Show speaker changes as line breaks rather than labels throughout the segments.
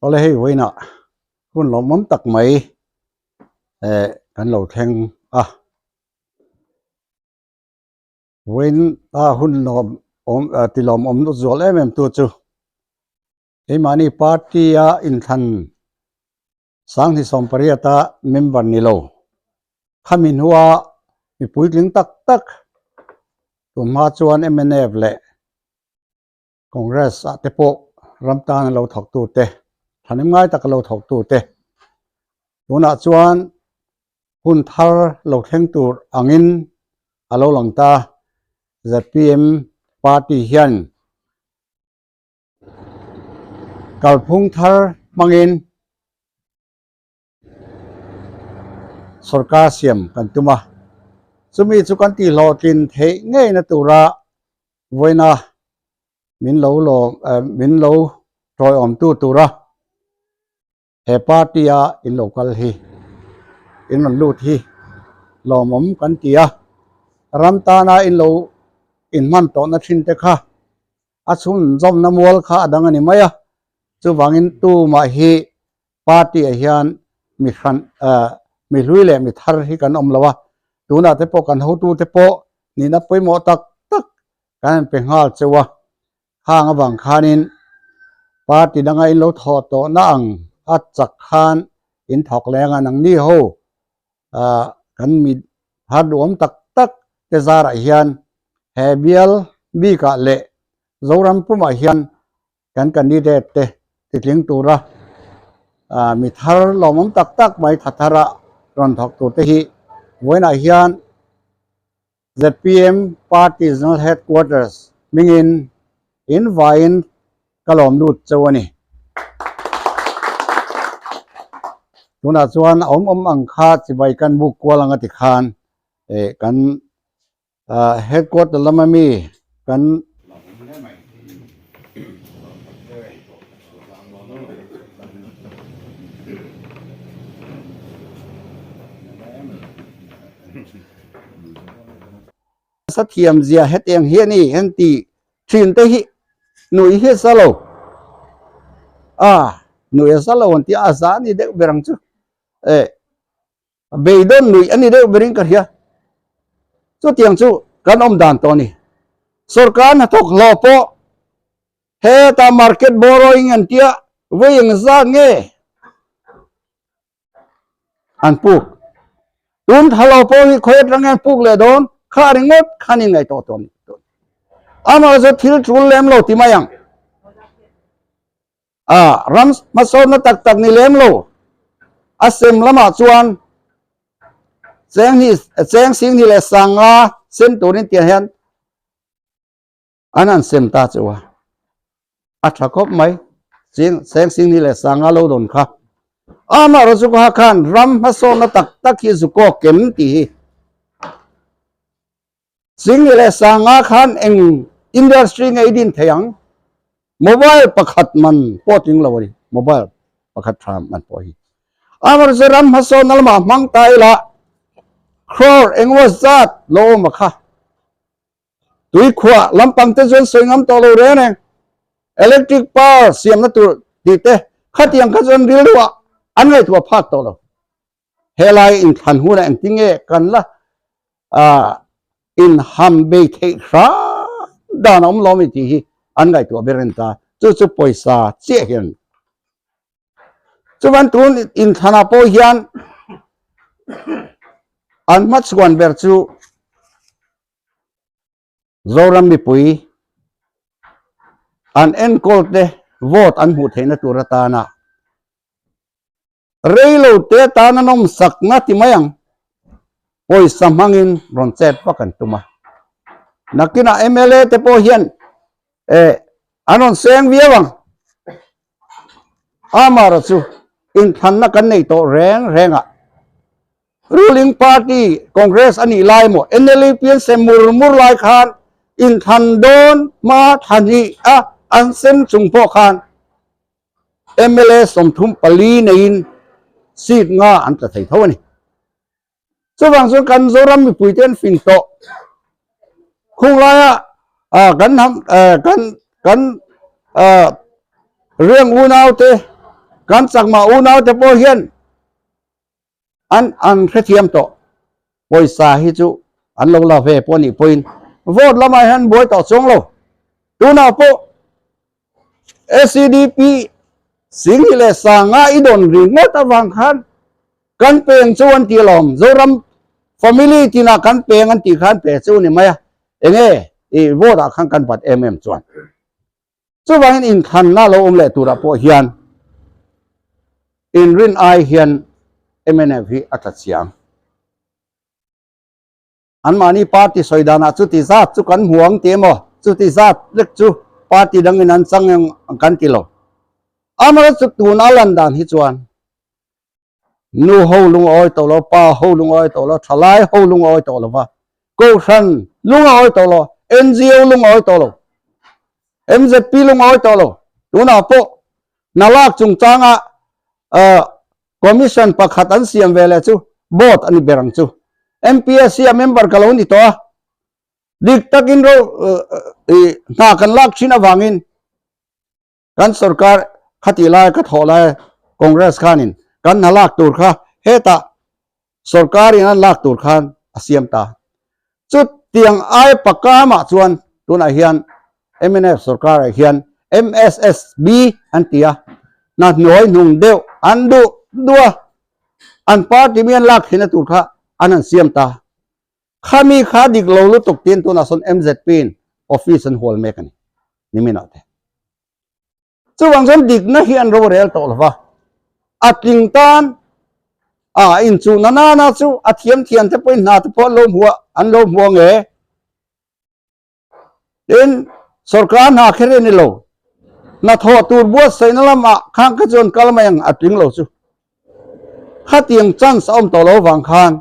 Awle hei vawiinah hun lawmawm tak mai eh kan lo thleng a. Vawiin a hun lawm awm ti lawmawm zual em em tu chu keimahni party a inthlan Sanghnih sawmpariata member ni lo khami hnua mi puitling tak tak tunhma chuan mnf leh Congress ah te pawh ram tan a lo thawk tu te, thahnem ngai tak a lo thawk tu te tunah chuan hun thar lo thleng tur angin a lo lang ta. Zpm party hian kalphung thar hmangin Sorkar siam kan tum a, chumi chu kan tihhlawhtlin theih ngeina tura vawiina min lo lawm min lo tawiawmtu tura he party a in lo kal hi in rawn lut hi lawmawm kan ti a, ram tana in lo inhman tawhna thin te kha a chhunzawmna mual kha a dang a ni mai a, chuvangin tumah hi Party ah hian mi hran mi hlui leh mi thar hi kan awm lo a, tunah te pawh kan hotu te pawh nihna pawimawh tak tak kan han pe nghal cheu a, khang avang khanin party danga in lo thawh tawhna ang a chak khan in thawk leng a, nangni ho kan mi thar duhawm tak tak te zarah hian he bial bikah leh Zoram pumah hian Kan candidate te titling tura mi thar lawmawm tak tak mai tha thara rawn thawk tur te hi vawiinah hian zpm Party Zonal Headquarters hmingin in vaiin ka lawm lut cheu a ni. Tunah chuan a awm awm ang kha chibai kan buk kual anga tikhan kan Headquarter lama mi kan Sa thiam zia hetiang hi a ni an ti thin te hi nui hi a sa lo a nui a sa lo an ti a a za a ni deuh ber ang chu eh. Beidawn nuih a ni deuh berin ka hria. Chutiang chu kan awm dan tawh a ni. Sorkar hnathawk hlawh pawh heta market borrowing an tia vawi eng zat nge an puk. Tun tha lo pawh hi khawi atang hian puk leh dawn kha ringawt khan in ngaihtuah tawh a ni. Amah chu thil tul lem lo ti mai ang. A ram hmasawnna tak tak ni lem lo. A sem lamah chuan cheng hi cheng sing hi leh sanga sem turin tiang hian an han sem ta chu a. A tha khawp mai. Cheng cheng sing hi leh sanga lo dawn kha. Amaherawhchu chu kha khan ram hmasawnna tak tak hi zu kawk kem tih hi. Sing leh sanga khan eng industry nge i din thei ang? Mobile pakhat man pawh tling lo a ni, mobile pakhat tha man pawh hi. Amaherawhchu ram hmasawnna lamah hmang ta ila crore engemaw zat lo awm a kha. Tuikhuah lampang te chuan sawi ngam tawh lo reng reng. Electric power siamna tur tih te khatiang kha chuan rilruah an ngaihtuah phak tawh lo. Helai inthlan hunah engtin nge kan la inham bei theih hram dan a awm lo ami tih hi an ngaihtuah ber a ni ta. Chu chu pawisa chiah hian a ni. Chuvan tun inthlanah pawh hian an hmachhuan ber chu Zoram mipui an enkawl te vote an hmuh theihna tur atana Rei lo te atan an awm sak nga ti mai ang. Pawisa hmangin rawn chet vak an tum a. Nakinah mla te pawh hian eh an rawn seng viau ang. Amara chu inthlanna kan nei tawh reng reng a. Ruling party Congress a nih lai maw NLUP an sem mur mur lai khan inthlan dawn hma thla hnih a an sem chung pawh khan Mla 34 neiin seat nga an tla thei tho a ni. Chuvang chuan kan Zoram mipuite an fing tawh. Khung laia kan kan kan riang unaute. Kan chakma unaute pawh hian an an hrethiam tawh. Pawisa hi chu an lo la ve pawh anih pawhin vote lamah hian an buai tawh chuang lo. Tunah pawh SEDP Singhi leh Sanga i dawn ringawt avang khan kan peng chu an ti alawm. Zoram family tinah kan peng an tih khan pe chu ni mai a. Enge i vote ah khan kan bat em em chuan. Chuvangin inthlanna lo awm leh turah pawh hian inrin ai hian mnf hi a tla chiang. Anmahni party sawi danah chuti zat chu kan hmu ang ti emaw, chuti zat lek chu party dangin an chang ang kan ti lo. Amaherawhchu tuna lan dan hi chuan Nu ho lung a awi tawh lo, pa ho lung a awi tawh lo, thalai ho lung a awi tawh lo va, Kohhran lung a awi tawh lo, NGO lung a awi tawh lo, MZP lung a awi tawh lo. Tunah pawh hnalak chungchanga Commission pakhat an siam ve leh chu board a ni ber ang chu. MPSC a member ka lo ni tawh a, dik takin ro hna kan lak thin avangin Kan sorkar khatih lai ka thawh lai Congress khanin kan hna lak tur kha hetah sorkarin an lak tur khan a siam ta. Chutiang ai pakamah chuan tunah hian mnf sorkarah hian MSSB an ti a, hna hnuai hnung deuh an duh duh a, an party mi an lak thinna tur kha an han siam ta. Khami kha dik lo lutuk tiin tunah sawn MZP in office an hual mek a ni, niminah te. Chuvang chuan dikna hi an rorel tawh lo va, a tling tan a inchuhna nana chu a thiam thiam te pawhin hna te pawh an lo hmu a, an lo hmu ang e. Tin, sorkar hna kher hi a ni lo. Hnathawh tur buatsaihna lamah khan kha chuan kal mai ang a tling lo chu. Khatiang chance a awm tawh lo vang khan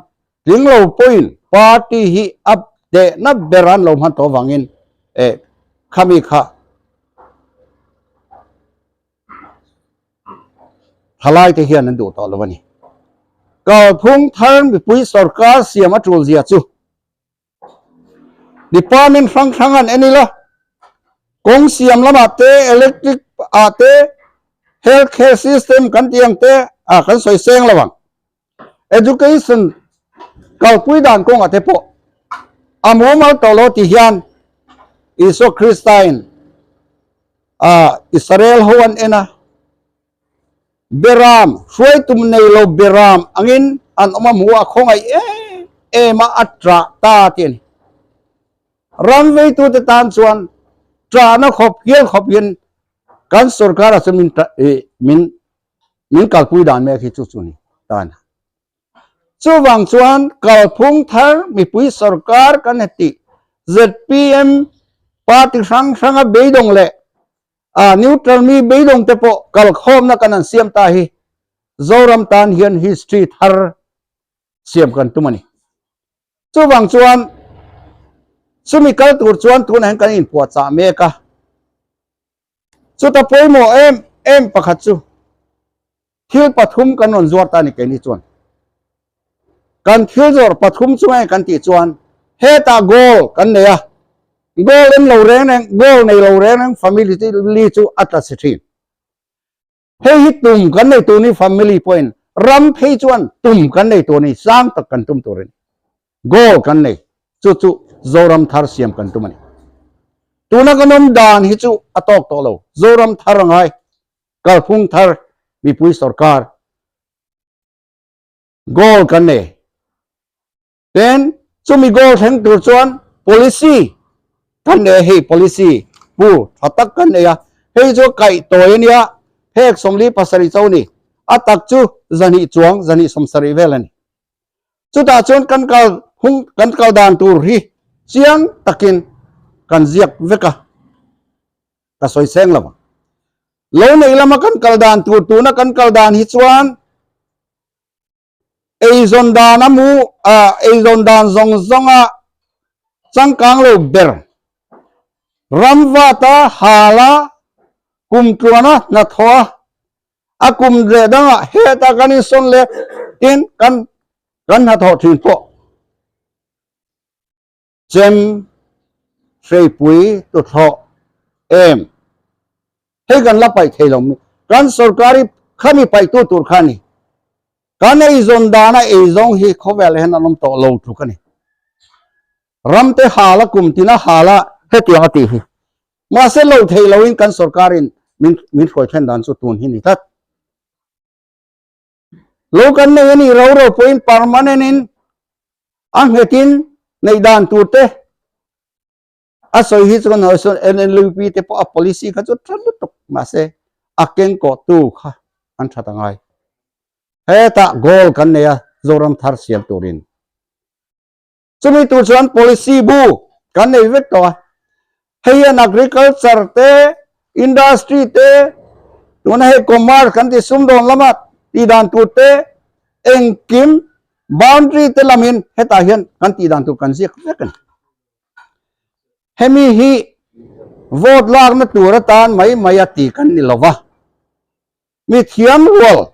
tling lo pawhin party hi a tehna ber an lo hman tawh vangin eh khami kha thalai te hian an duh tawh lo a ni. Kalphung thar mipui sorkar siam a tul zia chu Department hrang hrang an en ila, kawng siam lamah te, electric ah te, health care system kan tih ang te ah kan sawi seng lo ang. Education kalpui dan kawngah te pawh a mumal tawh lo tih hian Isua Krista in ah Israel ho an en a, Beram, hruaitum nei lo beram angin an awm a hmu a, khawngaih em em a, a ṭah ta tih a ni. Ram veitute tan chuan ṭahna khawp hial khawp hian kan sorkar ah chuan min min min kalpui dan mek hi chu chu ni tan. Chuvang chuan kalphung thar mipui sorkar kan heti zpm party hrang hranga beidawng leh A neutral mi beidawng te pawh kalkhawmna kan han siam ta hi Zoram tan hian history thar siam kan tum a ni. Chuvang chuan chumi kal tur chuan tunah hian kan inpuahchah mek a. Chuta pawimawh em em pakhat chu Thil pathum kan rawn zuar ta a ni keini chuan. Kan thil zawrh pathum chu nge kan tih chuan hetah goal kan nei a, goal en lo reng reng, goal nei lo reng reng family li chu a tla si thin. Hei hi tum kan nei tur ni family pawhin ram phei chuan tum kan nei tur ni sang tak kan tum tur a ni. Goal kan nei chu chu Zoram thar siam kan tum a ni. Tuna kan awm dan hi chu a tawk tawh lo, Zoram thar a ngai. Kalphung thar mipui sorkar goal kan nei. Then chumi goal thleng tur chuan policy kan nei a, hei policy pu tha tak kan nei a, hei chu kaih tawi a nia, phek 47 cho ni, a tak chu zahnih chuang zahnih 70 vel a ni. Chutah chuan kan kal hung kan kal dan tur hi chiang takin kan ziak vek a. Ka sawi seng lo ang. Lo nei lama kan kal dan tur tuna kan kal dan hi chuan eizawn dan a mu ah eizawn dan zawng zawnga changkang lo ber ram vata hala kum tluana hnathawh a a kum leh dangah hetah kan insawn leh tin kan kan hnathawh thin pawh. Chem hreipui tuthlawh em? Hei kan la paih thei lo mi. Kan sorkar hi Khami paihtu tur kha a ni. Kan eizawn dana eizawng hi khawvelah hian an awm tawh lo tluk a ni. Ramte hala kum tina hala hetiang a tih hi. Mahse lo thei loin kan sorkarin min min hruai thlen dan chu tun hi ni tlat. Lo kan nei a nih ro ro pawhin permanent in a nghetin neih dan tur te a sawi hi chuan hawi sawn NLUP te pawh a policy kha chu tha lutuk mahse a kengkawh tu kha an that angai. Hetah goal kan nei a Zoram thar siam turin. Chumi tur chuan policy bu kan nei vek tawh a, hei hian agriculture te, industry te, tuna hei commerce kan ti sumdawn lama tih dan tur te, engkim boundary te lamin hetah hian kan tih dan tur kan ziak vek a ni. Hemi hi vote lakna tur atan mai mai a ti kan ni lo va, mi thiam rual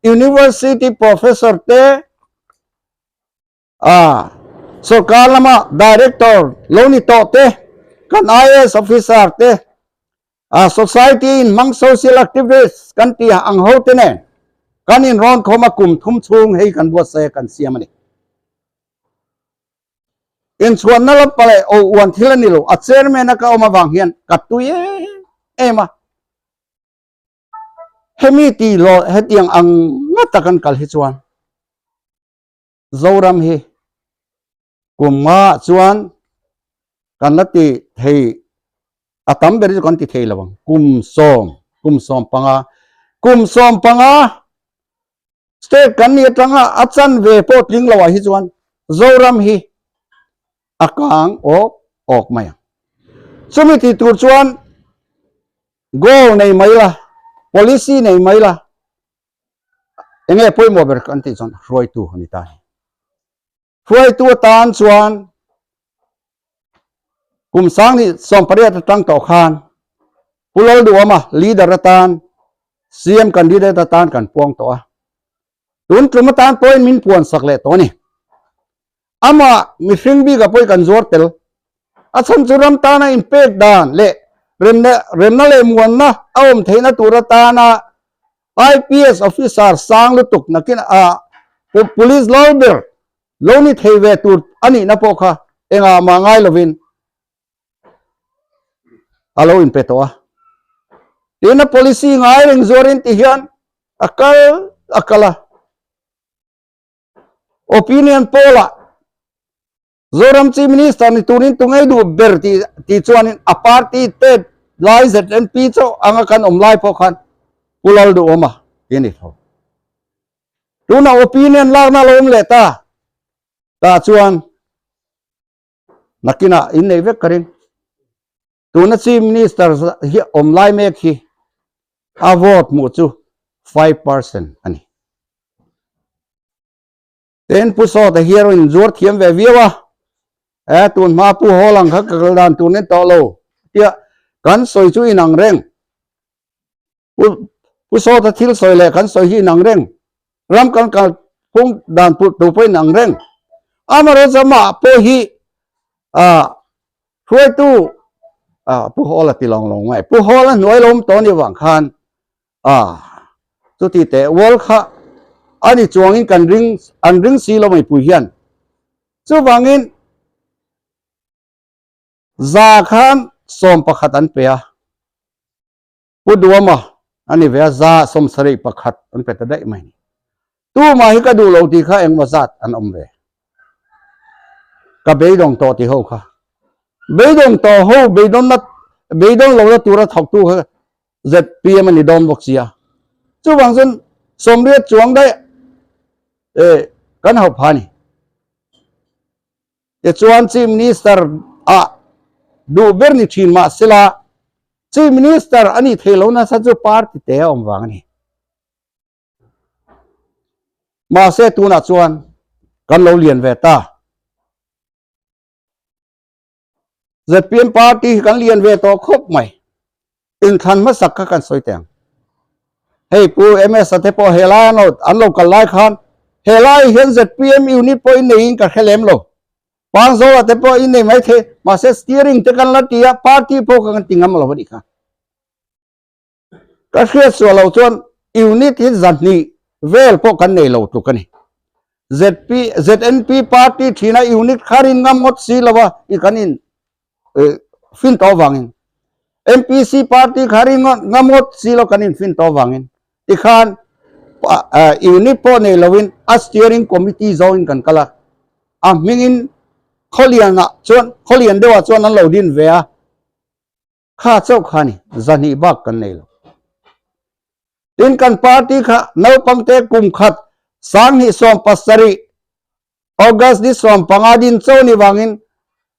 university professor te, A, sorkar lama Director lo ni tawh te, kan IAS Officer te, a society in hmang social activist kan tih ang ho te nen kan inrawn khawm a kum thum chhung hei kan buatsaih a kan siam a ni. Inchhuanna lampa leh o uan thil a ni lo, a chairman a ka awm avang hian ka tui em em a. Hemi tih hlawh hetiang ang ngata kan kal hi chuan Zoram hi kum nga chuan kan la ti thei a tam ber hi chu kan ti thei lo ang kum sawm kum 15 kum 15 state kan ni atanga a chan ve pawh tling lo ah hi chuan Zoram hi a kang awk awk mai ang chumi ti tur chuan goal nei mai la policy nei mai la Eng nge pawimawh ber kan tih chuan hruaitu a ni ta a ni. Hruaitu atan chuan kum sang 18 atang tawh khan Pu Lalduhawma leader atan CM candidate atan kan puang tawh a. Tun tum atan pawhin min puan sak leh tawh a ni. Amah mihring bikah pawhin kan zuar tel. A chhan chu ram tana inpek dan leh remna remna leh muanna a awm theihna tur atana IPS officer sang lutuk nakin a police lal ber lo ni thei ve tur a nihna pawh kha engah mah ngai lovin a lo inpe tawh a. Tin a policy ngai reng zuarin ti hian a kal a kal a. Opinion poll ah Zoram Chief Minister ni turin tu ngei duh ber tih tih chuanin a party te lai ZNP chauh anga kan awm lai pawh khan Pu Lalduhawma ti a ni tho. Tunah opinion lakna a lo awm leh ta tah chuan nakinah in nei vek ka ring. Tuna Chief Minister hi awm lai mek hi a vote hmuh chu 5% a ni. Tin Pu Sawta hi a rawn inzuar thiam ve viau a, e tun hma Pu Hall ang kha ka kal dan tur nen tawh lo tia kan sawi chu inang reng. Pu Pu Sawta thil sawi leh kan sawi hi inang reng. Ram kan kal phung dan put tu pawh inang reng. Amaherawhchu amah pawh hi ah hruaitu ah Pu Hall a ti lawng lawng mai. Pu Hall a hnuai lo awm tawh a nih vang khan A, chuti teh ual kha a ni chuangin kan ring, an ring si lo mipui hian. Chuvangin za khan 11 an pe a, Pu Duama a ni ve a, za 71 an pe ta daih mai ni. Tumah hi ka duh lo tih kha engmaw zat an awm ve. Ka beidawng tawh tih ho kha. Beidawng tawh ho beidawnna, beidawn lohna tura thawktu kha ZPM a ni dawn bawk sia. Chuvang chuan 80 chuang daih eh kan hauh pha a ni. Tichuan Chief Minister ah duh ber ni thin mah sela Chief Minister a nih theih lo nasa chu party te a awm vang a ni. Mahse tunah chuan kan lo lian ve ta. ZPM party hi kan lian ve tawh khawp mai. Inthlan hmasak kha kan sawi teh ang. Hei Pu MS a te pawh he lai an lo an lo kal lai khan he lai hian ZPM unit pawh in neiin ka hre lem lo. Pangzawla te pawh in nei mai thei mahse steering te kan la ti a party pawh kha kan ti ngam lo a nih kha. Ka hriat suah lo chuan. Unit hi 200 vel pawh kan nei lo tluk a ni. ZP, ZNP party thina unit kha rin ngam ngawt si lo a, i kan in fin tawh avangin. MPC party kha rin ngam ngawt si lo kan in fin tawh avangin. Tikhan unit pawh nei loin a steering committee zawngin kan kal a. A hmingin khawlianah chuan khawlian deuhah chuan an lo din ve a. Kha chauh kha ni, 200 bak kan nei lo. Tin kan party kha naupangte kum khat 2017 August ni 15 din cho ni wangin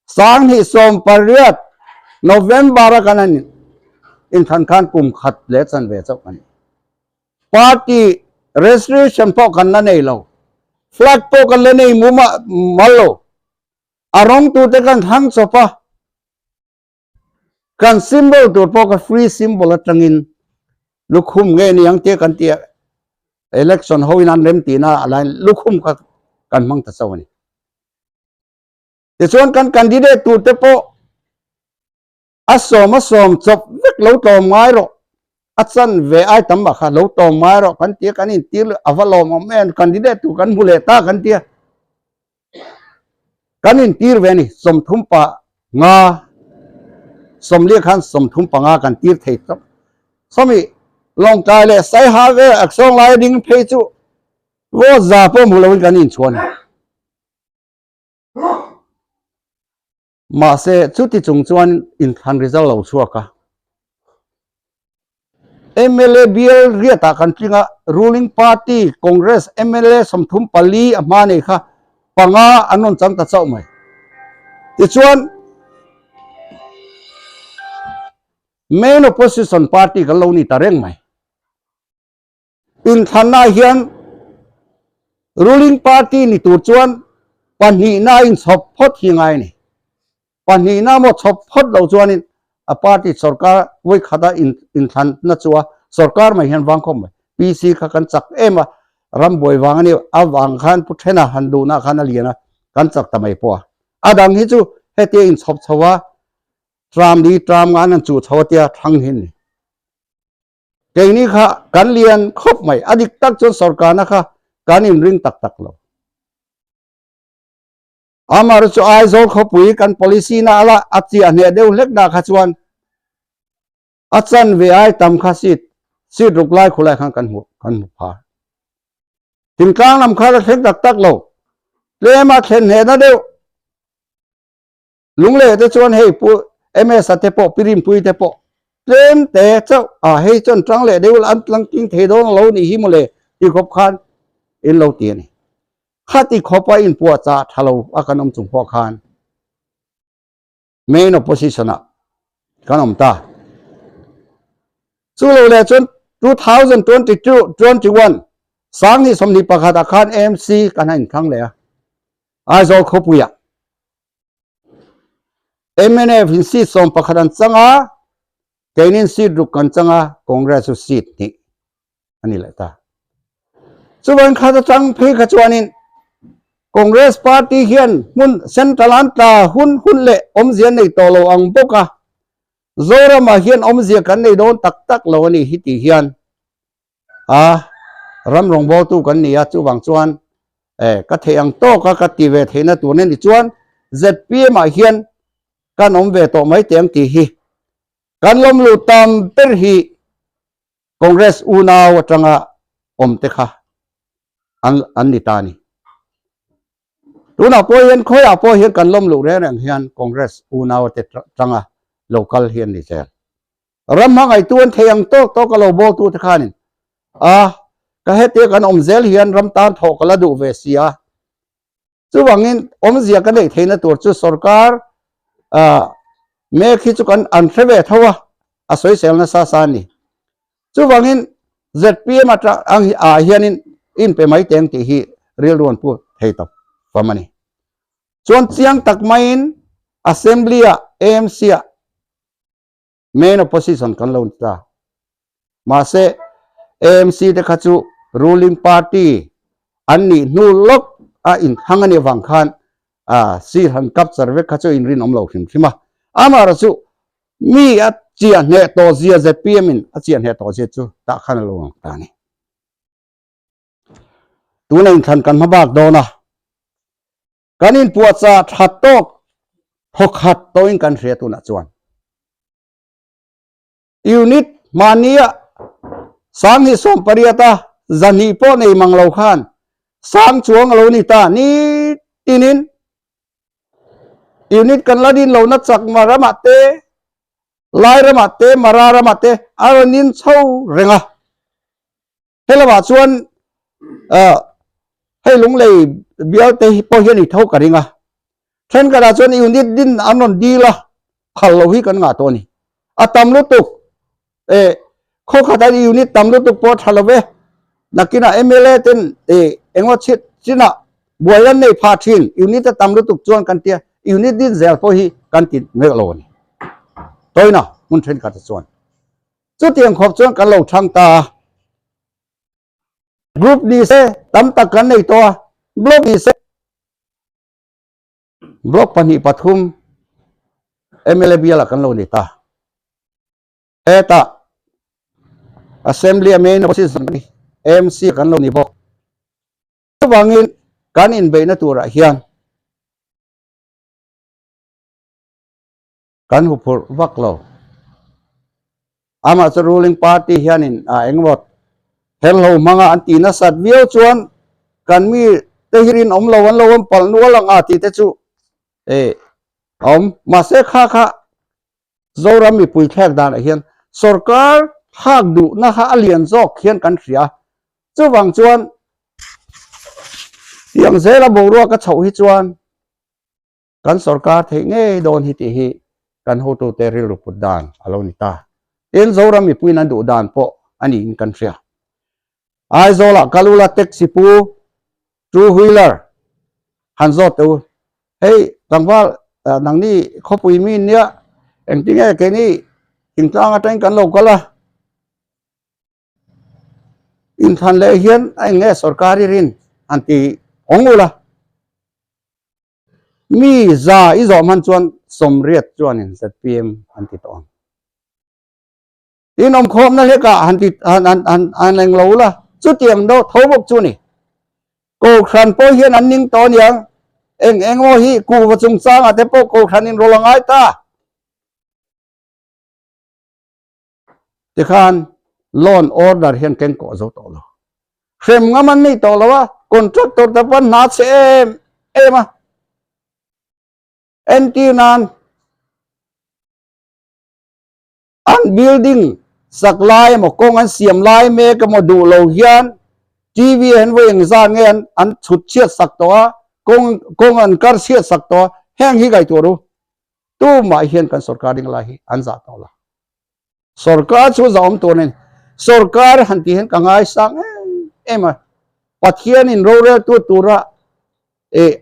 2018 November a kan an inthan khan kum khat leh chanve chauh a ni. Party registration pawh kan la nei lo. Flag pawh kan la nei mumal lo. A rawng turte kan thlang chawp a. Kan symbol tur pawh kha free symbol atangin lukhum nge ni ang tia kan tia election ho in an rem tihna a lain lukhum kha kan hmang ta chauh a ni. Tichuan kan candidate tur te pawh a sawm a sawm chawp vek lo tlawm ngai rawh a chan ve ai tam mah kha lo tlawm ngai rawh kan tia kan intir a va lawm awm em candidate tur kan hmu leh ta kan tia. Kan intir ve a ni, 35, 40 khan 35 kan tir thei tawp. Sawmi Lawngtlai leh Saiha vel a sawnglai ding phei chu vote za pawh hmu loin kan inchhuan a ni. Mahse, chuti chung chuan inthlan result lo chhuak a. Mla bial riatah kan tling a, ruling party Congress mla 34 a hma nei kha panga an rawn chang ta chauh mai. Tichuan, main opposition party kan lo ni ta reng mai. Inthlanna hian ruling party ni tur chuan pahnihna a inchhawp phawt hi ngai a ni. Pahnihna maw chhawp phawt lo chuanin a party sorkar vawikhata inthlanna chu a sorkar mai hian vang khawp mai. PC kha kan chak em a, ram buai vang a ni avang khan Pu Thena han duhna khan a lian a, kan chak ta mai pawh a. A dang hi chu hetia inchhawp chho a, tram li tram ngan an chuh chho a tia thlang hi a ni. Keini kha kan lian khawp mai, a dik tak chuan sorkarna kha kan inring tak tak lo. Amaherawhchu chu Aizawl khawpui kan policy na ala a chiah hneh deuh hlek dah kha chuan a chanve ai tam kha seat seat ruk lai khulai khan kan hmu kan hmu pha. Thingtlang lam kha la thleng tak tak lo. Tlem a thlen hnehna deuh Lungleh te chuan hei pu MS a te pawh Pi Rinpuii te pawh tlem te chauh a hei chuan tang leh deuh an tlang tling thei dawn lo nih hi mawle ti khawp khan in lo ti a ni. Khati khawpa inpuah chah tha lo a kan awm chung pawh khan main opposition ah kan awm ta. Chu lo leh chuan 2022 21 2021 ah khan AMC kan han inthlang leh a Aizawl khawpuiah. Mnf in seat 11 an chang a, keinin seat ruk kan chang a, Congress chu seat hnih a ni leh ta. Chuvan khat atang phei kha chuanin Congress party hian hmun central an tla hun hun leh awmzia nei tawh lo ang bawk a, Zoramah hian awmzia kan nei dawn tak tak lo a ni hi tih hian a ram rawngbawltu kan ni a, chuvang chuan e ka theih ang tawk a ka ti ve theihna tur nen tichuan zpm ah hian kan awm ve tawh mai teh ang tih hi kan lawm luh tam ber hi Congress unau atanga awm te kha an an ni ta a ni. Tunah pawh hian khawiah pawh hian kan lawm luh reng reng hian Congress unau te tanga lo kal hi an ni zel. Ram hmangaihtu an thei ang tawk tawk a lo bawltu te khanin a ka hetia kan awm zel hian ram tan thawh ka la duh ve si a, chuvangin awmzia ka neih theihna tur chu sorkar mek hi chu kan an hre ve tho a, a sawisel nasa sa a ni. Chuvangin zpm atang ah hianin inpe mai teng tih hi rilru an pu thei ta fam a ni. Chuan chiang tak maiin Assembly ah AMC ah main opposition kan lo ni ta. Mahse AMC te kha chu ruling party an nih hnu lawk a inthlang a nih avang khan a sir han capture vek kha chu inrinawm lo hrim hrim a. Amaherawhchu chu mi a chiah hneh tawh zia zpm in a chiah hneh tawh zia chu tah khan a lo ang ta a ni. Tuna inthlan kan hma bak dawn a, kan inpuahchah tha tawk thawkhat tawhin kan hria tunah chuan. Unit mahnia 2018 a zahnih pawh nei mang lo khan sang chuang a lo ni ta nitinin unit kan la din lohna chakma ramah te Lai ramah te Mara ramah te a rawn in chho reng a. Helamah chuan hei lunglei bial te pawh hian i tho ka ring a. Thenkhatah chuan unit din an rawn dil a, phal lo hi kan ngah tawh a ni. A tam lutuk e khaw khatah unit tam lutuk pawh a tha lo ve. Nakinah mla ten e engemaw chhit chinah buai an nei phah thin unit a tam lutuk chuan kan tia unit din zel pawh hi kan ti mek lo a ni. Tawina hmun thenkhatah chuan. Chutiang khawp chuan kan lo thang ta a. Group ni se tam tak kan nei tawh a, block ni se block pahnih pathum mla bialah kan lo ni ta. Hetah Assembly a main opposition MC kan lo ni bawk. Chuvangin kan inbeihna turah hian Kan huphurh vak lo. Amah chu ruling party hianin a engemaw therhlo hmanga an tih nasat viau chuan kan mi te hi rinawm lo an lo awm palh nual ang a tih te chu e a awm. Mahse kha kha Zoram mipui thlek danah hian sorkar thlak duhna kha a lian zawk hian kan hria. Chuvang chuan tiang zela boruak a chhoh hi chuan Kan sorkar theih ngei dawn hi tih hi kan hotute rilru put dan a lo ni ta. Tin, Zoram mipuiin an duh dan pawh a niin kan hria. Aizawlah kal ula taxi pu two wheeler han zawt teh u. Hei tlangval nangni khawpui mi nia engtinge keini thingtlang atangin kan lo kal a. Inthlan leh hian a eng nge sorkar i rin han ti awng ula. Mi za i zawh hman chuan sawmriat chuanin zpm an ti tawh ang. Tin awmkhawmna hlekah han ti han han han han eng lo la chutiang deuh tho bawk chu ni. Kohhran pawh hian an ning tawh aniang eng eng aw hi kuhva chungchangah te pawh kohhran inrawlh a ngai ta. Tikhan loan order hian keng kawh zo tawh lo. Hrem ngam an nei tawh lo a, contractor te pawn hna chhe em em a. Entir nan an building sak lai emaw kawng an siam lai mek emaw duh lo hian TV ah hian vawi engzat nge an an chhut chhiat sak tawh a, kawng kawng an kar chhiat sak tawh a, heng hi ngaihtuah ru. Tumah hian kan sorkar ding lai hi an zah tawh lo. Sorkar chu zah awm tur a ni. Sorkar han tih hian ka ngaisang em em a. Pathianin roreltu tura eh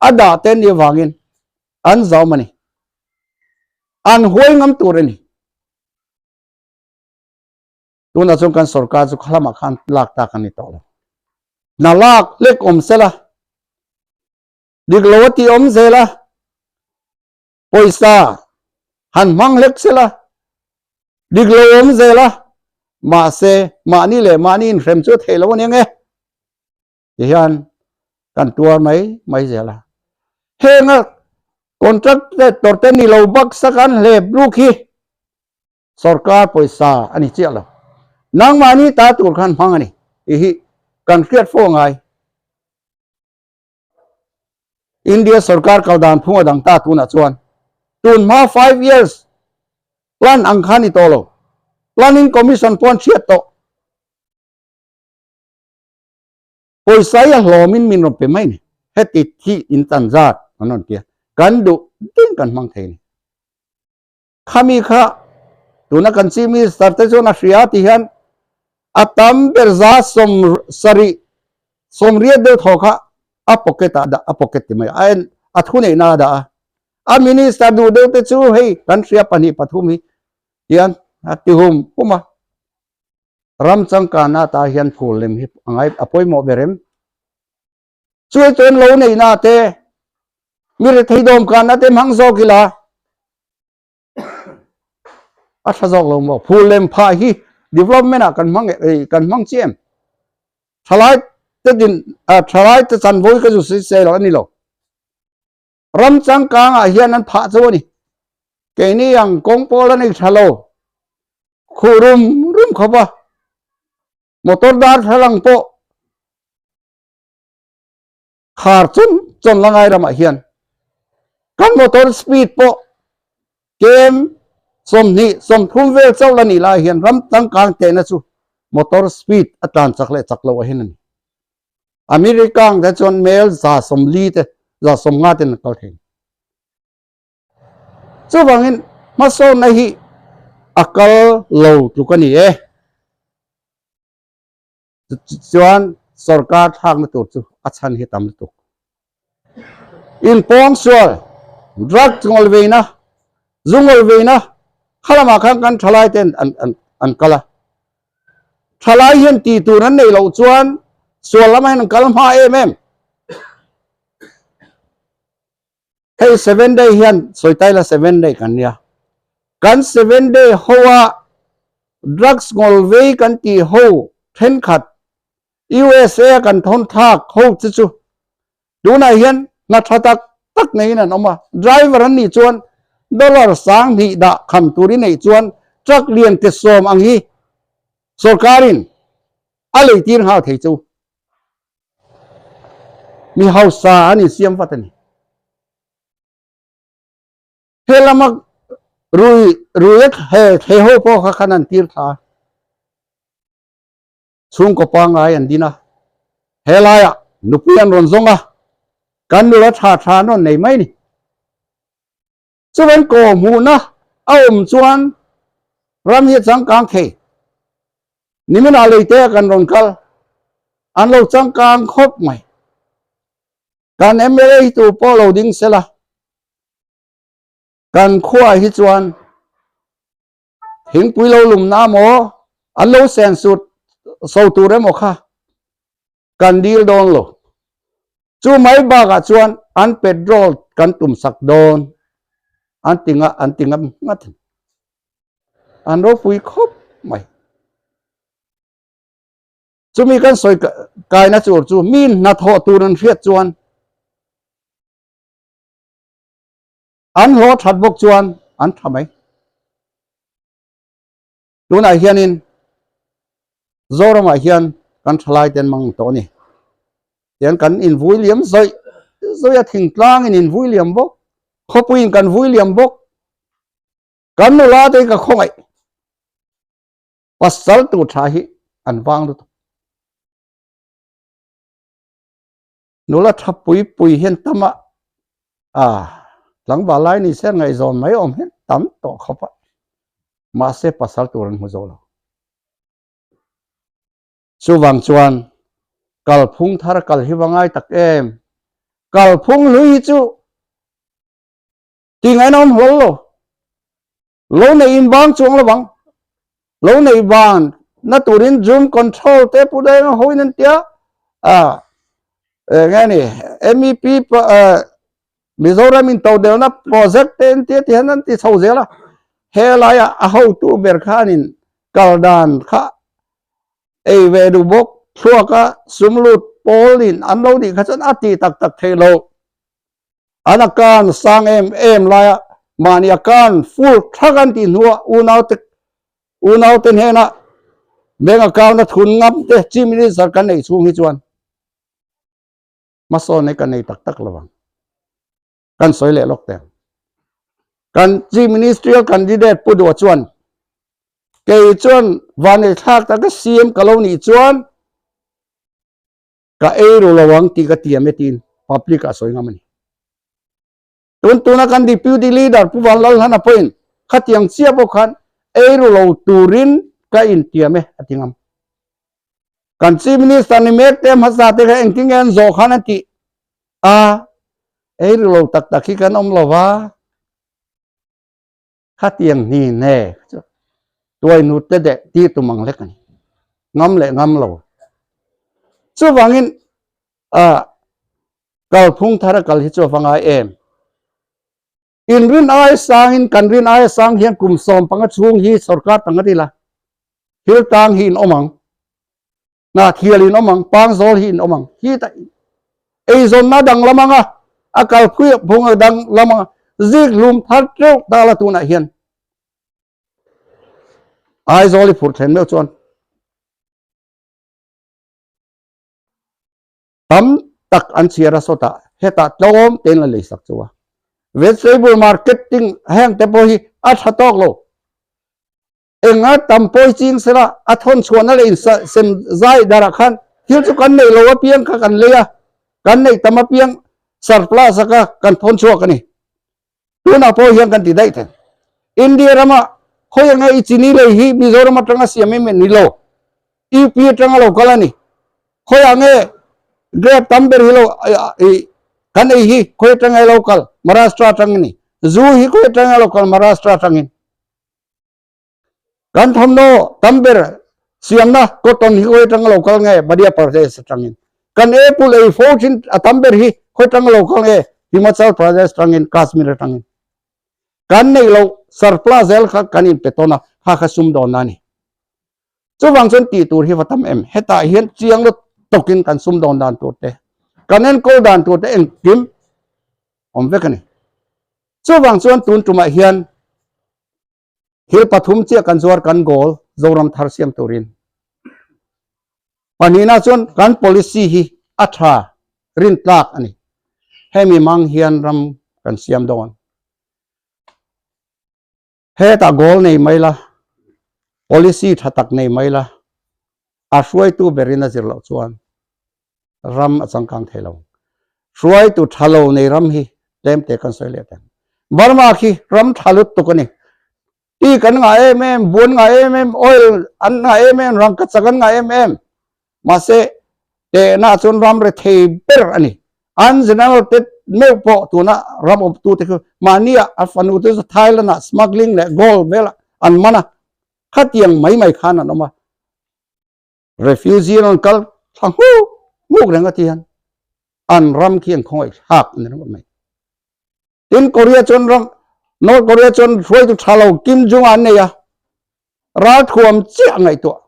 a dah te ni avangin an zah awm a ni. An huai ngam tur a ni. Tunah chuan kan sorkar chu khalamah khan lak tak a ni tawh lo. Hna lak lek awm sela. Dik lo a tih awm zel a, pawisa han hmang hlek sela, dik lo awm zel a, mahse mahni leh mahni inhrem chu a theih lo a nia nge? Tihian kan tuar mai mai zel a. Henga contractor te ni lo baksa kan hlep luk hi sorkar pawisa a ni chiah lo. Nangmahni ta tur khan hmang a ni tih hi kan hriat fo a ngai. India sorkar kal dan phung a dang ta tunah chuan tun hma 5 years plan ang kha ni tawh lo. Planning Commission pawh an hriat tawh. Pawisa hi a hlawmin min rawn pe mai ni. Heti thi in tan zat an rawn ti a. Kan duh ding kan hmang thei ni. Khami kha tuna kan Chief Minister te chuan a hria ti hian a tam ber za sawm sarih sawmriat deuh thaw kha a pocket ah dah a pocket ti mai a en a thu neihna a dah a a minister duh deuh te chu hei kan hria pahnih pathum hi tian a ti hum hum a ram changkanna ata hian phul lem hi a ngai a pawimawh ber em Chuai chuan lo neihna te, mi rethei dawmkanna te hmang zawk ila a tha zawk lo maw? Phul lem phah hi development ah kan hmang kan hmang chiah em? Thalai te din thalai te chanvo hi ka zu sawi lo a ni lo. Ram changkang ah hian an phah chu a ni. Keini ang kawng pawl a nei tha lo. Khuh rum rum khawp a. Motor dar thlalang pawh khar chun chun la ngai ramah hian kan motor speed pawh kem 20 30 vel chauh la nih lai hian ram changkang tehna chu motor speed a tlan chak leh chak loh a hin a ni. America ang te chuan mel 140 te 150 ten an kal thei. Chuvangin hmasawnna hi a kal lo tluk a ni e. Chuan sorkar thlakna tur chu a chhan hi tam lutuk. Inpawng sual, drug ngawl veina, zu ngawl veina kha lamah khan kan thalai te an kal a. Thalai hian tih tur an neih loh chuan sual lamah hian an kal hma em em. Hei seven day hian sawitaila seven day kan nia. Kan seven day hoa drugs ngawl vei kan tih ho thenkhat USA kan thawn thlak ho che chu tunah hian hna tha tak tak neiin an awm a. Driver an nih chuan dollar 2000 dah kham tur i neih chuan truck lian te sawm ang hi sorkarin a leitir nghal thei chu. Mi hausa an insiam vat a ni. He lama rui rui a he he ho pawh kha khan an tir thla a. Chhungkaw pangngai an din a. He laiah nupui an rawn zawng a, kan nula tha tha an rawn nei mai a ni. Chuan kaw hmuhna a awm chuan ram hi a changkang thei. Niminah leite a kan rawn kal, an lo changkang khawp mai. Kan mla hi tu pawh lo ding sela, kan khuaah hi chuan thingpui lo lumna maw, an lo sen sut so tur emaw kha kan dil dawn lo. Chu mai bakah chuan an petrol kan tum sak dawn an ti nga an ti ngam nghat a ni. An ropui khawp mai. Chumi kan sawi kaina tur chu mi hnathawh tur an hriat chuan an hlawh that bawk chuan an tha mai. Tunah hianin Zoramah hian kan thalai te an mang tawh a ni. Tian kan invui liam zawih zawih a, thingtlangin invui liam bawk, khawpuiin kan vui liam bawk. Kan nula te hi ka khawngaih. Pasal tur tha hi an vang lutuk. Nula tha pui pui hian tam a, a tlangval lai ni se ngaihzawn mai awm hian tam tawh khawp a, mahse pasal tur an hmu zo lo. Chuvang chuan kalphung thar kal hi va ngai tak em, kalphung hlui hi chu tingaina awm hlawl lo. Lo nei in bang chuang lo vang. Lo nei ban na turin zoom control te pu deng ho in an tia. A nge ni MEP Mizoram in todelna project te an tia ti hian an ti chho zel a. He laia a hotu ber khanin kal dan kha ei ve duh bawk thluaka sum lut pawlin an lo nih kha chuan a ti tak tak thei lo. An a kan sang em em laia mahni a kan full thak an tih hnuah unaute unaute hnenah bank account a thun ngam te Chief Minister kan neih chhung hi chuan hmasawn hi kan nei tak tak lo ang. Kan sawi leh lawk teh ang. Kan Chief Ministerial candidate Pu Duha chuan kei chuan vanei thlak taka CM ka lo nih chuan Ka ei ru lo ang tih ka tiam e tiin public ah sawi ngam a ni. Tun tuna kan Deputy Leader Pu Vanlalhlana pawhin khatiang chiah pawh khan ei ru lo turin ka intiam e a ti ngam. Kan Chief Minister ni mek te hmasa te kha engtin nge an zawh khan a tih a, ei ru lo tak tak hi kan awm lo va. Khatiang hni hne chu tuai nut te deh tir tum ang hlek a ni. Ngam leh ngam lo. Chuvangin ah kalphung thar a kal hi chu a va ngai em. In rin aia sangin kan rin aia sang hian kum 15 chhung hi sorkar tang a ti la. Thil tang hi in awm ang. Hnahthial in awm ang, Pangzawl hi in awm ang. Hi ta eizawnna danglam anga a kalphui phung a danglam anga zikhlum thar teuh ta la tunah hian Aizawl i phurh thlen meuh chuan tam tak an chhiar a sawtah hetah tlawm tein la leisak chu a. Vegetable marketing heng te pawh hi a tha tawk lo. Enga tam pawi ching sela a thawn chhuahna leh insem zai darah khan thil chu kan neih lo apiang kha kan lei a, kan neih tam apiang surplus a kha kan thawn chhuak a ni. Tunah pawh hian kan ti daih thei. India rama khawi anga i chini lei hi Mizoram atanga siam em ni lo, UP atanga lo kal a ni. Khawi ah nge grape tam ber hi lo i kan ei hi khawi atanga lo kal Maharashtra atang a ni. Zu hi khawi atanga lo kal Maharashtra atangin. Kan thawmhnaw tam ber siamna cotton hi khawi atanga lo kal nge Madhya Pradesh atangin. Kan apple ei fo thin a tam ber hi khawi atanga lo kal nge Himachal Pradesh atangin, Kashmir atangin. Kan neih loh surplus zel kha kan inpe tawn a, kha kha sumdawnna a ni. Chuvang chuan tih tur hi va tam em? Hetah hian chiang lut tawkin kan sumdawn dan tur te, kan enkawl dan tur te engkim awm vek a ni. Chuvang chuan tun tumah hian Thil pathum chiah kan zuar kan goal Zoram thar siam turin. Pahnihna chuan kan policy hi a tha rin tlak a ni. Hemi mang hian ram kan siam dawn. Hetah goal nei mai la, policy tha tak nei mai la, a hruaitu berin a zir loh chuan ram a changkang thei lo. Hruaitu tha lo nei ram hi tlem te kan sawi leh teng. Burma khi ram tha lutuk a ni. Ti kan ngah em em, buan ngah em em, oil an ngah em em, rangkachak an ngah em em. Mahse tehna chuan ram rethei ber a ni. An general te meuh pawh tuna ram awmtu te khu mahnia a fanu te chu Thailand ah smuggling leh gold velah an man a. Khatiang mai mai khan an awm a. Refugee an rawn kal thla nghuk nghuk reng a ti hian an ram khi an khawngaih thlak a ni ringawt mai. Tin Korea chuan ram North Korea chuan hruaitu tha lo Kim Jong an nei a, ralthuam chiah a ngaihtuah.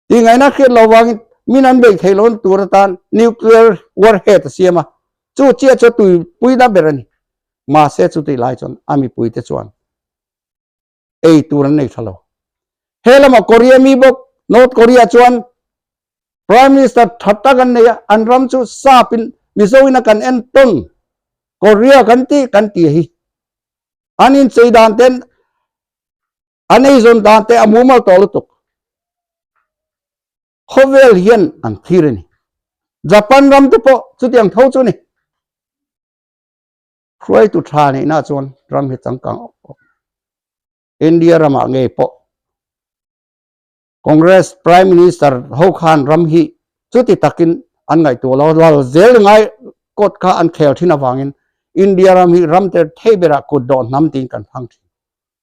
Tingaihna hriat lo vangin min an beih theih lohna tur atan nuclear warhead a siam a, chu chiah chu tuipuina ber a ni. Mahse chutih lai chuan a mipuite chuan ei tur an nei tha lo. He lamah Korea mi bawk North Korea chuan Prime Minister tha tak an nei a, an ram chu sapin Mizo in a kan en tawn Korea kan ti kan ti hi. An inchei dan ten an eizawn dan te a mumal tawh lutuk. Khawvel hian an thlir a ni. Japan ram te pawh chutiang tho chu a ni. Hruaitu tha neihna chuan ram hi changkang awk awk. India ramah ngei pawh Congress Prime Minister ho khan ram hi chuti takin an ngaihtuah lo, lal zel ngai kawt kha an khel thin avangin India ram hi ram ter thei berah kut dawh hnam tiin kan hmang thin.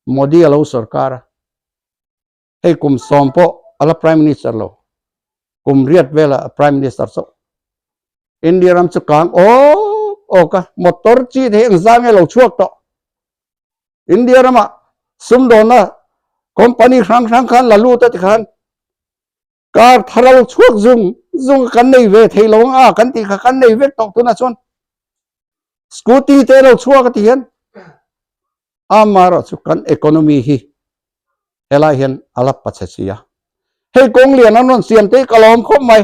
Modi a lo sorkar a. Hei kum sawm pawh a la Prime Minister lo, kum riat vela a Prime Minister chauh. India ram chu kang awk awk a, motor chi te hi engzah nge lo chhuak tawh. India ramah sumdawnna company hrang hrang khan la lut a tikhan car thar a lo chhuak zung zung a, kan nei ve thei lo ang a kan tih kha kan nei vek tawh tunah chuan scooty te lo chhuak a ti hian Amaherawh chu kan economy hi helai hian a la pa chhe si a. Hei kawng lian an rawn siam te hi ka lawm khawp mai.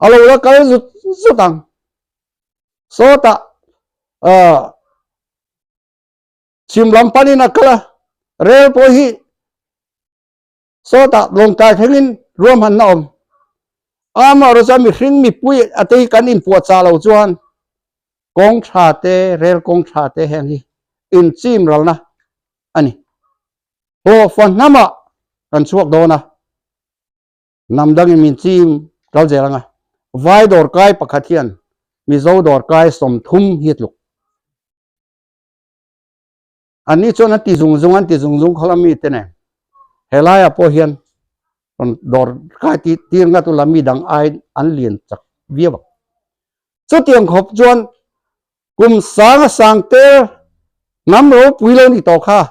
A lo la kal zut zut ang. Sawtah ah chhim lam panin a kal a, rel pawh hi Sawtah lawngtlai thlengin ruahmanna awm. Amaherawh chuan mihring mipui a te hi kan inpuahchah lo chuan kawng tha te, rel kawng tha te heng hi inchim ralna a ni. Hlawhfa hnamah kan chhuak dawn a, hnam dangin min chim kal zel ang a. Vai dawrkai pakhat hian Mizo dawrkai 30 hi a tluk. An ni chuan an ti zung zung an ti zung zung khaw la mi te nen helaiah pawh hian rawn dawr kai tih tir ngat ula mi dang ai an lian chak viau ang. Chutiang khawp chuan kum sang a sang tel hnam ropui lo ni tawh kha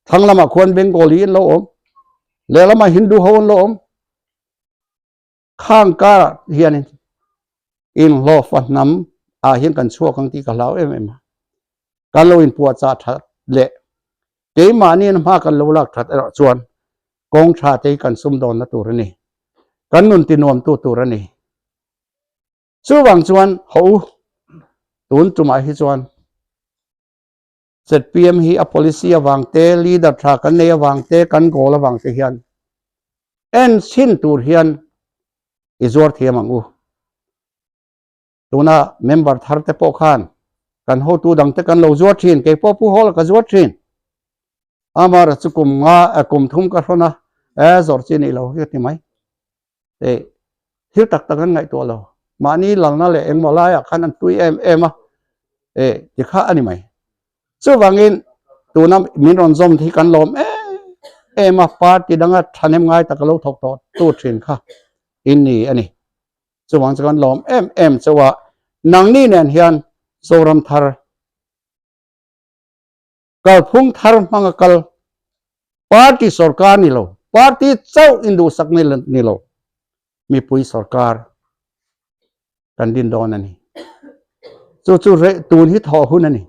thlang lamah khuan Bengali an lo awm. Lehlamah Hindu ho an lo awm. Khang karah hianin inhlawhfa hnam ah hian kan chhuak ang tih ka hlau em em a. Kan lo inpuahchah that leh keimahniin hma kan lo lak that erawh chuan kawng tha te hi kan sumdawnna tur a ni. Kan nun tinuamtu tur a ni. Chuvang chuan hawh u, tun tumah hi chuan ZPM hi a policy avang te, leader tha kan nei avang te, kan goal avang te hian en chhin tur hian i zuar thiam ang u. Tuna member thar te pawh khan kan hotu dang te kan lo zuar thin, kei pawh Pu Hawla ka zuar thin. Amara chu kum nga, kum thum ka hrawn a, e zawrh chi nih lo hi ka ti mai. E thil tak tak an ngaihtuah lo. Mahni lalna leh engmaw laiah khan an tui em em a, e ti kha a ni mai. Chuvangin tuna min rawn zawm hi kan lawm em em a, party danga thahnem ngai taka lo thawk tawh tu thin kha in ni a ni. Chuvang chu kan lawm em em chauh a, nangni nen hian Zoram thar Kalphung thar hmanga kal party sorkar ni lo, party chauh induhsak ni lo, mipui sorkar kan din dawn a ni. Chu chu tun hi thawh hun a ni.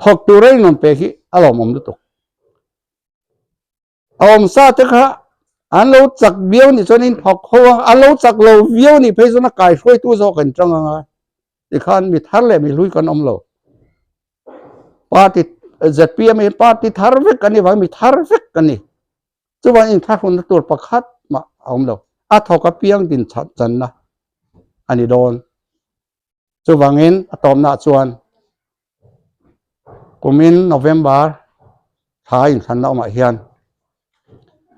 Thawk tur a inrawn pek hi a lawmawm lutuk. A awmsa te kha an lo chak viau nih chuan in thawk ho a, an lo chak lo viau nih phei chuan a kaihruaitu zawk an tang ang a, tikhan mi thar leh mi hlui kan awm lo. Party ZPM hi party thar vek kan ni vang mi thar vek kan ni. Chuvang inthlahrunna tur pakhat mah a awm lo. A thawk apiang din channa a ni dawn. Chuvangin a tawpnaah chuan kumin November thla inthlanna awmah hian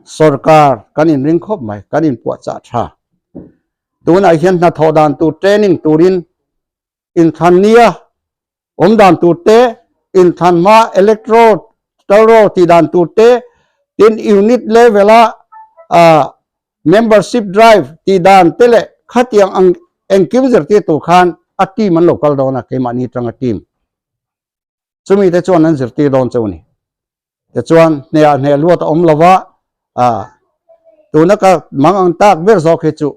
sorkar kan inring khawp mai, kan inpuahchah tha. Tunah hian hnathawh dan tur training turin inthlan nia awm dan tur te, inthlan hma electro talro tih dan tur te, tin unit level a membership drive tih dan te leh khatiang ang engkim zirtir tur khan a team an lo kal dawn a, keimahni atanga team chumi te chuan an zirtir dawn cheu a ni. Tichuan hneah hneh luat a awm lo va, tuna ka mang ang tak ber zawk hi chu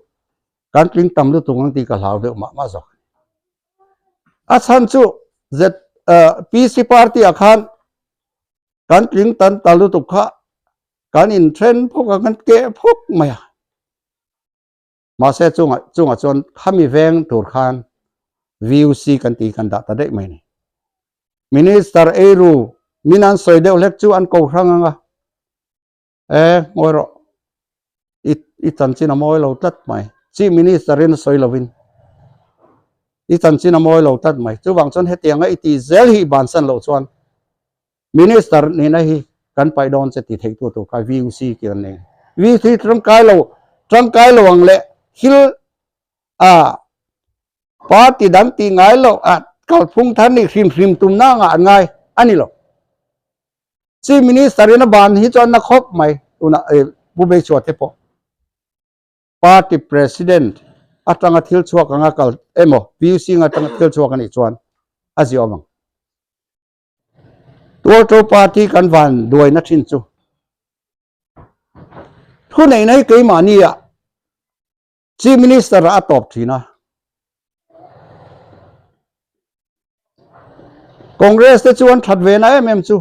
kan tling tam lutuk ang tih ka hlau deuh mah mah zawk. A chhan chu ZPC party ah khan kan tling tan ta lutuk kha kan inthen phawk a, kan keh phawk mai a. Mahse chungah chungah chuan khami veng tur khan VUC kan tih kan dah ta daih mai a ni. Minister eiru min an sawi deuh hlek chu an ko hrang ang a, e ngawi rawh i i chanchin a mawi lo tlat mai, Chief Minister in a sawi lovin i chanchin a mawi lo tlat mai. Chuvang chuan hetianga i tih zel hi i bansan loh chuan Minister nihna hi kan paih dawn che ti theitu tur kha VUC tih an nei. VUC tangkai lo tangkai lo ang leh thil a party dang tih ngai lo a kalphung thar nih hrim hrim tumna angah an ngai a ni lo. Chief Minister in a ban hi chuan na khawp mai tunah Pu Beichhua te pawh party president atanga thil chhuak anga kal emaw VUC atanga thil chhuak a nih chuan a ziawm ang. Tualṭo party kan van duaina ṭhin chu thuneihna hi keimahni ah Chief Minister ah a tawp ṭhin a. Congress te chu an ṭhat ve na em em chu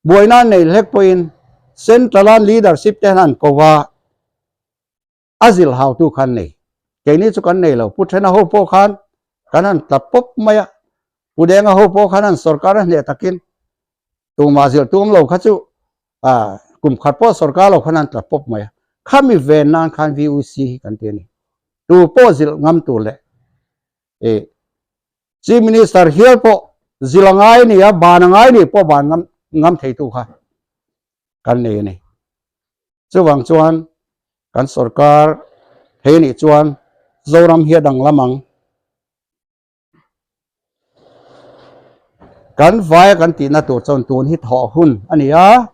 buaina an nei hlek pawhin Central a leadership te hian an ko va. A zilh hautu khan nei. Keini chu kan nei lo. Pu Thena ho pawh khan kan han tla pawp mai a. Pu Denga ho pawh khan an sorkar a hneh takin tumah zilh tum lo kha chu kum khat pawh sorkar lo khan an tla pawp mai a. Khami ven nan khan VUC hi kan ti a ni. Tu pawh zilh ngam tur leh Chief Minister hial pawh zilh a ngai a ni a, ban a ngai a nih pawh ban ngam ngam theitu kha kan nei a ni. Chuvang chuan kan sorkar thei nih chuan Zoram hi a danglam ang. Kan vaia kan tihna tur chuan tun hi thawh hun a ni a,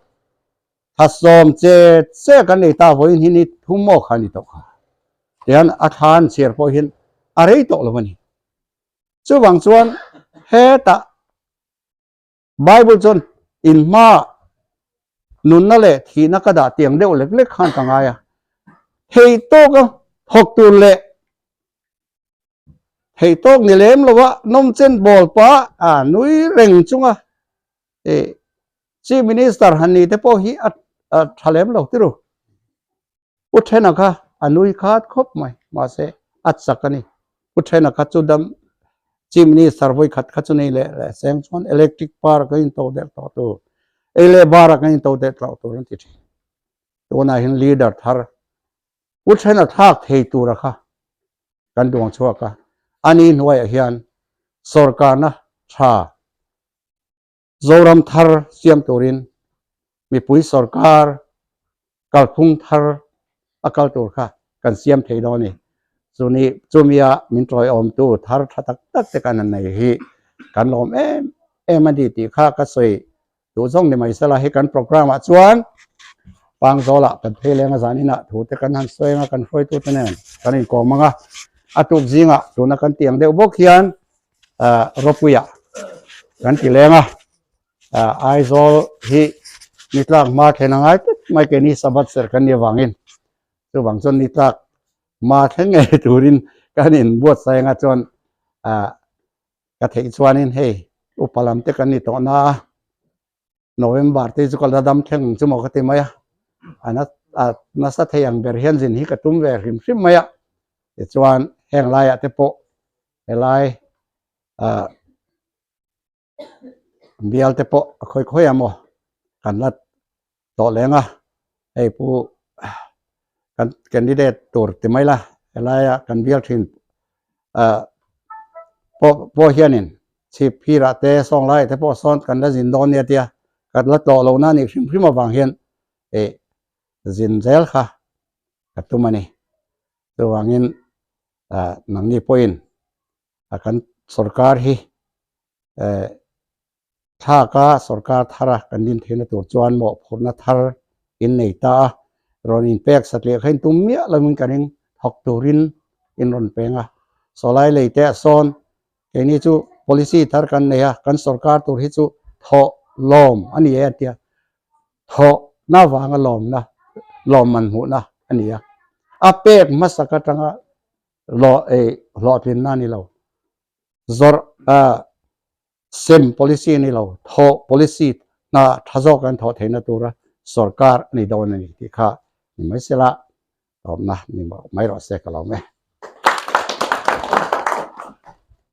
thasawm che che kan nei ta vawiin hi ni thum maw kha a ni tawh kha. Tihian a thlan chhiar pawh hian a rei tawh lo a ni. Chuvang chuan hetah Bible chuan in hma. Nunna leh thihna ka dah tiang deuh lek lek khan ka ngai a. Thei tawka thawk tur leh thei tawk ni lem lo a nawmchen bawl pah a nui reng chunga eh Chief Minister han ni te pawh hi a tha lem lo ti ru. Pu Thena kha a nui khat khawp mai mahse a chak a ni. Pu Thena kha chu dam Chief Minister vawi khat kha chu nei leh leh seng chuan electric power kan in to der tawh tur, ei leh bar ah kan in to der tawh tur an ti thin. Tunah hian leader thar Pu Thena thlak thei tura kha kan duang chhuak a, ani hnuaiah hian sorkarna tha Zoram thar siam turin mipui sorkar kalphung thar a kal tur kha kan siam thei dawn a ni. Chuni chumia min tawiawmtu thar tha tak tak te kan han nei hi kan lawm em em a ni tih kha ka sawi duh zawng ni mai sela hei kan programme ah chuan Pangzawlah kan phei leng a zaninah thu te kan han sawi anga kan hruaitute nen kan inkawm ang a, a tuk zingah tuna kan tih ang deuh bawk hian Ropuia kan ti leng a, Aizawl hi ni tlak hma thlen a ngai tlat mai keini Sabbath serh kan nih avangin chuvang chuan ni tlak hma thleng ngei turin kan inbuatsaih anga chuan ka theih chuanin hei upa lam te kan ni tawh na a. November te chu ka la dam thleng ang chu maw ka ti mai a, a na a nasa thei ang ber hian zin hi ka tum ve hrim hrim mai a, tichuan heng laiah te pawh helai ah bial te pawh a khawi khawi a maw kan la tawh leng a, hei pu kan candidate tur ti mai la helaia kan bial thin ah pawh pawh hianin chhip phirah te sawng laiah te pawh sawn kan la zin dawn nia tia kan la tlawh lohna a nih hrim hrim avang hian ih zin zel kha ka tum a ni chuvangin ah nangni pawhin a kan sorkar hi eh Thlaka sorkar thara kan din theihna tur chuan mawhphurhna thar in nei ta a, rawn inpek satliah kha in tum miah lovin ka ring thawk turin in rawn peng a. Sawlai lei te ah sawn keini chu policy thar kan nei a, kan sorkar tur hi chu thawh lawm a ni e an ti a, thawhna vanga lawmna lawmman hmuhna a ni a, a pek hmasak atanga hlawhtlinna a ni lo, zawrh Sem policy a ni lo, thawh policy hna tha zawk an thawh theihna tura sorkar a ni dawn a ni tih kha ni mai sela, tawpna ni mai rawh se ka lo awm e.